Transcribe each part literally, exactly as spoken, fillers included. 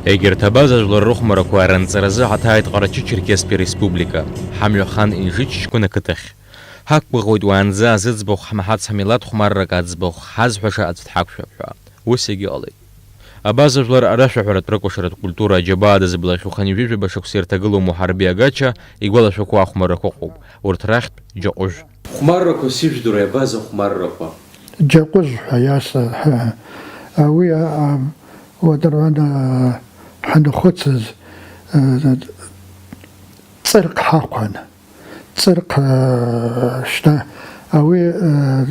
Егьырҭ абаза жәлар рыхәмарақәа ранҵаразы ҳаҭааит Ҟарачы-Черкесктәи ареспублика, ҳамҩа хан Инжыч ҷкәын ақыҭахь. Ҳақәгәыӷуеит уаанӡа зыӡбахә ҳмаҳац ҳмилаҭ хәмаррак аӡбахә ҳазҳәаша аӡә дҳақәшәап ҳәа. Ус егьыҟалеит. Абаза жәлар арашәаҳәаратә рыкәашаратә культура аџьабаа дазыблахьоу хынҩажәижәаба шықәса ирҭагылоу Муҳарби Агача игәалашәақәоу ахәмаррақәа ыҟоуп, урҭ рахьтә Џьаҟәыжә. Хәмаррақәа сижәдыруеи, абаза хәмаррақәа? Џьаҟәыжә ҳәа иаса, ҳәа. Уи, а, а, уадырван, а, ҳанхәыцыз, а, ҵырк ҳахәан. Ҵырк, а, шьҭа, а, уи, а,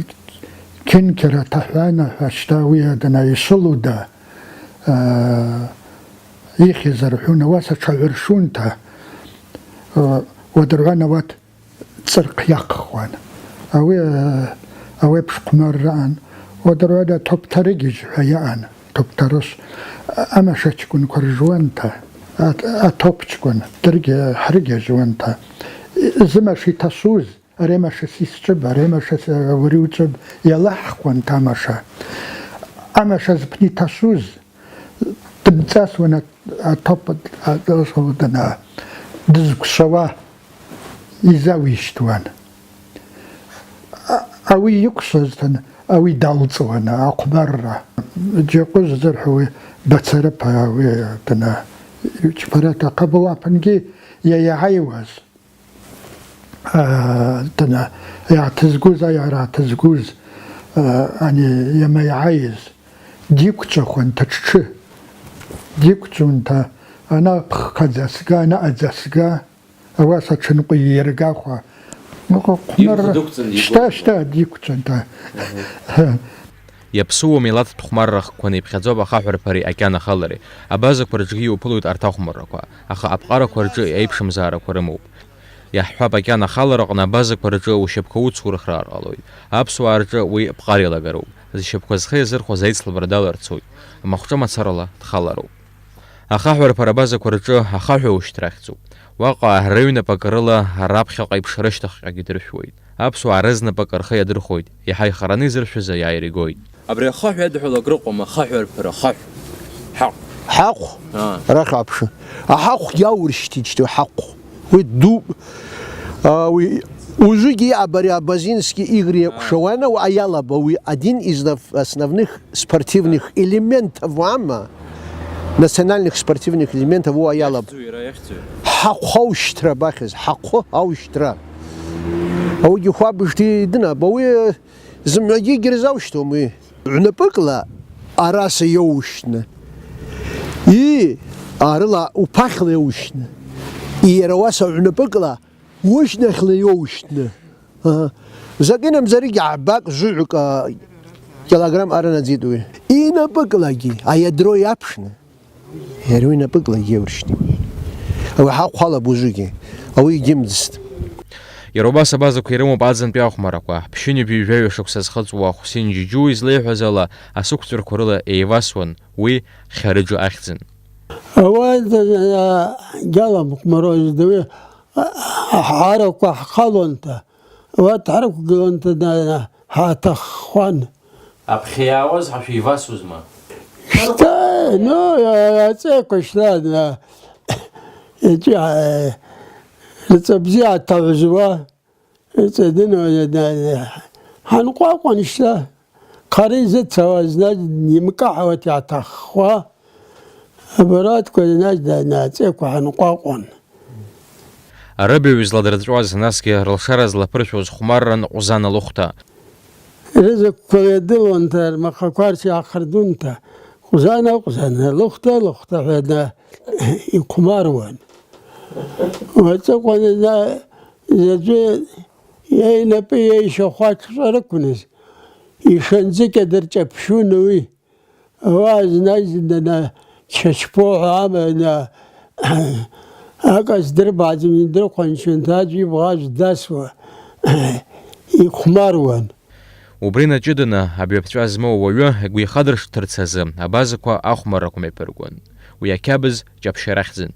Қьынқьара Ҭаҳәана ҳәа шьҭа уи адна ишылуда, а, ихьыз рҳәуна, уаса ҽаҩыршунҭа, а, уадырван ауат ҵырк иаххуан. Ауи, э, ауеиԥш хәмарраан. Уадырвада ҭоԥҭарыгьежь ҳәа иаан, ҭоԥҭарыш. Амаша ҷкәынқәа ржуанҭа, а-, аҭоԥ ҷкәын дыргьы ҳрыгьежьуанҭа. Зымаша иҭашуз, ари амаша сисҿыб, ари амаша с-, ури уҿыб, иалаҳхуан ҭамаша. Амаша зыԥны иҭашуз, дымҵасуан аҭ-, аҭоԥ, а-, а-, дана, дызкәшауа. Изауишьҭуан. А-, ауи икәшазҭан, ауи далҵуан ахәмарра. Џьакәыз зырҳәо уи Бацарыԥа уи дна, ичԥарат ахаб уаԥынгьы иаиааиуаз, а, дна, иааҭызгоз, аиаара ааҭызгоз, а, ани иамаиааиз, диқәҿахуан ҭаҽҽы. Диқәҿунҭа, ана ԥхқаӡа сга, анаҟаӡа сга. Ауаса аҽынҟәа ииргахуа. Иҟахәмарра. Ирхадықәҵан шьҭа, игәахәуа. Шьҭа диқәҵан, да. Мгм. Иаԥсуоу милаҭтә хәмарра хкқәа неиԥхьаӡоуп ахаҳәрԥареи акьанахалареи. Абазақәа рҿгьы иуԥылоит арҭ ахәмаррақәа, аха аԥҟарақәа рҿы еиԥшымзаарақәа рымоуп. Иаҳҳәап, акьанахалараҟны абазақәа рҿы ушьапқәа уцу рыхраар ҟалоит. Аԥсуаа рҿы уи ԥҟар еилагароуп. Зшьапқәа зхы иазырхәаз аицлабра даларцоит. Амахәҿа мацарала дхалароуп. Ахаҳә арԥара абазақәа рҿы ахаҳә аушьҭра ахьӡуп. Уаҟа рыҩнапык рыла раԥхьаҟа еиԥш рышьҭахьҟагьы дыршәуеит. Аԥсуаа рызнапык рхы иадырхәоит, иаҳа ихараны изыршәыз аиааира игоит. Абри ахаҳә иадҳәалак рыҟоума, ахаҳә арԥара, ахаҳә? Ҳаҟә. Ҳаҟә? Аа. Арахь аԥшы. Аҳаҟә иауршьҭит, шьҭа ҳаҟә. Уи ду-, а, уи, ужыгьы абари Абазински игри еиқәшауана, уи аиалаба, уи один из нав-, основных спортивных элементов, ама, национальных спортивных элементов, уи аиалаба. Иахьӡу, иара иахьӡу. Ҳахә аушьҭра абахьыз, ҳахәы аушьҭра. Ауигьы хәабыжҭи дынаб, ауи зымҩагьы егьырзаушьҭуам уи. Ҩнапыкла араса иоушьҭны. Ии, арыла уԥахьла иоушьҭны. Иара уаса ҩнапыкла ушьҭнахьла иоушьҭны. Ага. Закәи намзаргьы ҳабак, жыҩк, а, килограмм аранаӡит уи. Инапыклагьы аиадро иаԥшны. Иара уи напыклагьы иауршьҭит. Ауи ҳахәалаб ужыгьы. Ауи егьымӡст. Иара убас абазақәа ирымоуп аӡынтәи ахәмарақәа. Ԥшьынҩажәи жәаҩа шықәса зхыҵуа Хәсин Џьуџьу излеиҳәаз ала, асықәҵәрқәа рыла еивасуан, уи Хьарыџы ахьӡын. Ауаҩы гьалам хәмаруа изы, уи аҳарақәа ҳхалон ҳәа. Уа дҳарықәгылан, ҳаҭаххон. Аԥхьа иаауаз ҳәа шәивасузма? Шьҭа, ну, аҵеиқәа шьҭа, иҵәа, рҵа бзиа аҭаҳәызуа, рҵа дын, ҳанҟәаҟәан шьҭа. Хара изыцауаз, зны имкаҳауеит иаҭаххуа, абаратәқәа, зны, зны аҵеиқәа ҳанҟәаҟәан. Арыжәҩа зладырҵәуаз, насгьы рылшара злаԥыршәоз хәмарран Ҟәзана лыхәҭа. Рызықәқәа ҩадылон, рмахақәа рҿы иаахырдон, Ҟәзана, Ҟәзана, лыхәҭа, лыхәҭа ҳәа ихәмаруан. Уаҵәҟьа аӡәы инапы иеишьа хәаҽра рықәназ, ишанӡы кьада рҷаԥшьон уи. Ауаа зны-зынла Чачԥоҳәа аманы ака здырбаӡом, идрыхәанчон, аӡә ибӷа аӡә дасуа, ихәмаруан. Убри наҷыданы, абҩаԥҵәа змоу ауаҩы игәихадыршҭырц азы абазақәа ахәмаррақәа мҩаԥыргон. Уи ақьабз ҷаԥшьара ахьӡын.